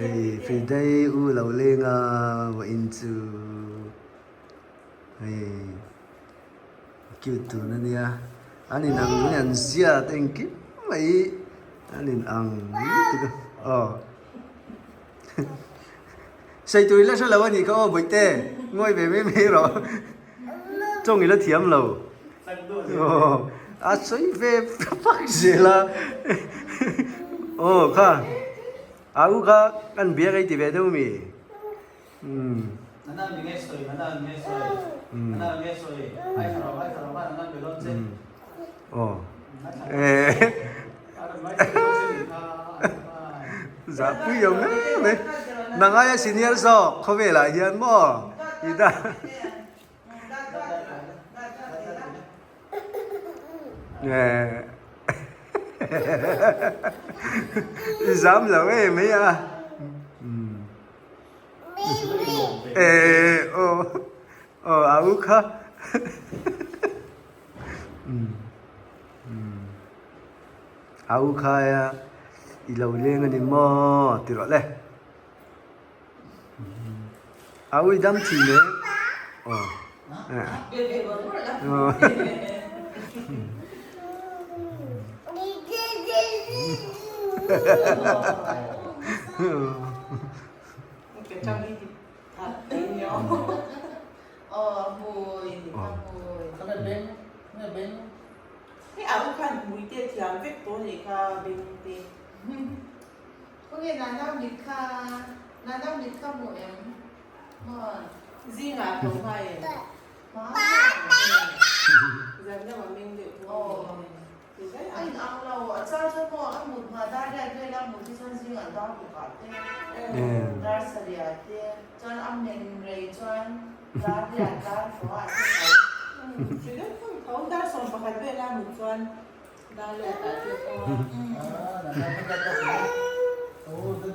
Hei Fridei u lo leng a vawiin chu hei cute tun a nia an in ang nge an ziat engkim mai an in ang lutuk a aw sei tur ila hrelo a nih kha aw bawihte ngawi ve mai mai rawh tawng ila thiam lo aw a sawi ve fak zel a aw kha a u kha kan biak ei ti ve deuh mi umm aw eh zahpui awm em mai nang aia senior zawk khawvelah hian maw i da i zam lo em mai a eh aw aw a u kha A u khaia i lo leng a ni maw ti rawh le. A u i dam thin e. Aw. Hei a u khan hmui te thiam vek tawh a nih kha beng te. Khawnge Nana mit kha Nana mit kha hmu em maw? Zingah a tho hma em? Zan deuh a meng deuh thung a ni. A in ang lo a char chuan maw a mut hma dar riat vel a mut hi chuan zingah dar ruk ah te dar sariah te chuan a men rei chuan dar riat dar fua ah te tho. Hri deuh thung tho dar 11 vel a mut chuan dar riat ah te tho a.